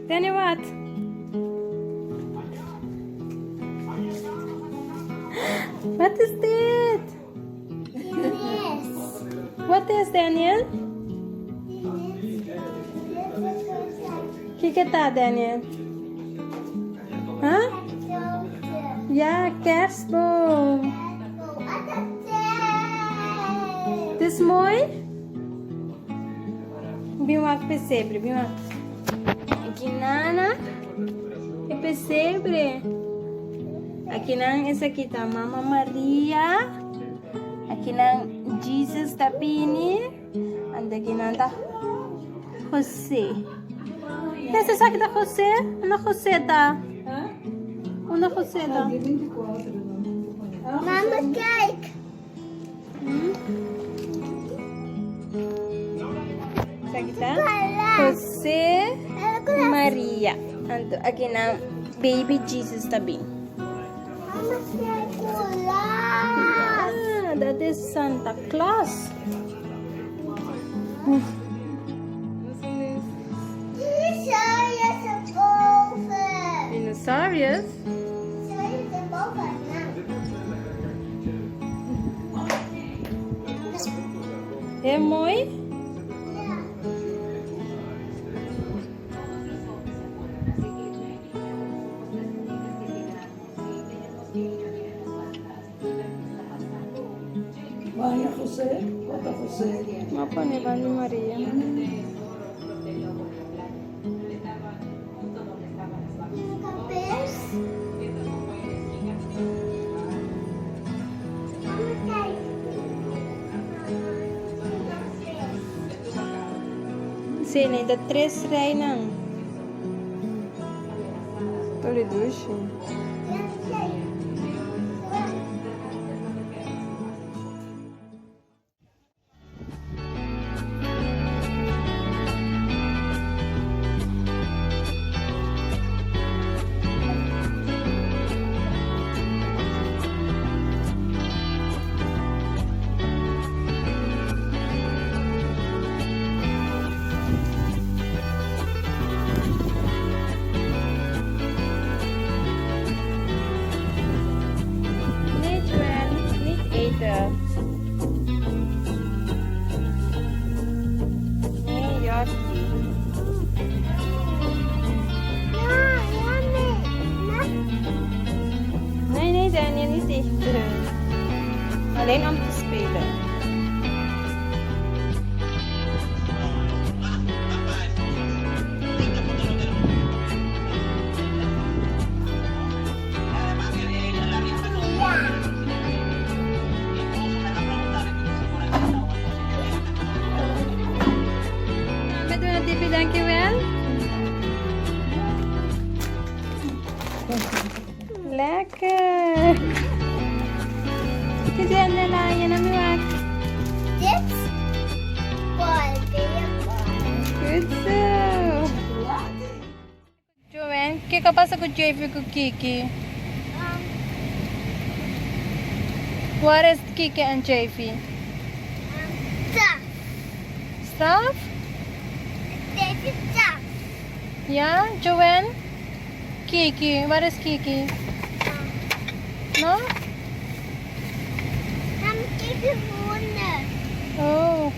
Danny wat? Wat is dit? Wat is Daniel? Kiko ta Daniel? Huh? Ja, kerstboom. Het is mooi? Bin wak pesebre, bin wak. Aki nana e pesebre. Aki nan esaki ta Mama Maria. Aki nan Jesus ta bini. Ante aki nan ta Jose. Ese esaki ta Jose? Unda Jose ta? Unda Jose ta? Mama, kijk. Esaki ta Jose Maria. Anto aki nan baby Jesus ta bin. Ah, dat is Santa Claus. Dinosaurus? Heel mooi. Vaya José, wata José. Ma pone banda Maria. Sí, necesita tres reinan. Toli dushi. Nee, Joanne, niet eten. Nee, Jordi. Nee, nee, Daniel, niet eten. Alleen om te spelen. Met duna Tipi dankjewel. Lekker. Kijk, Nella, je naar mi Dit bal, Goed zo. Joanne, kiko a pasa ku Jeffrey ku Kiki? What is Kiki and Jeffrey? Staf. Staf? Dit is staf. Ja, Joanne? Kiki, what is Kiki? No? Ham Kiki wonen. Oh.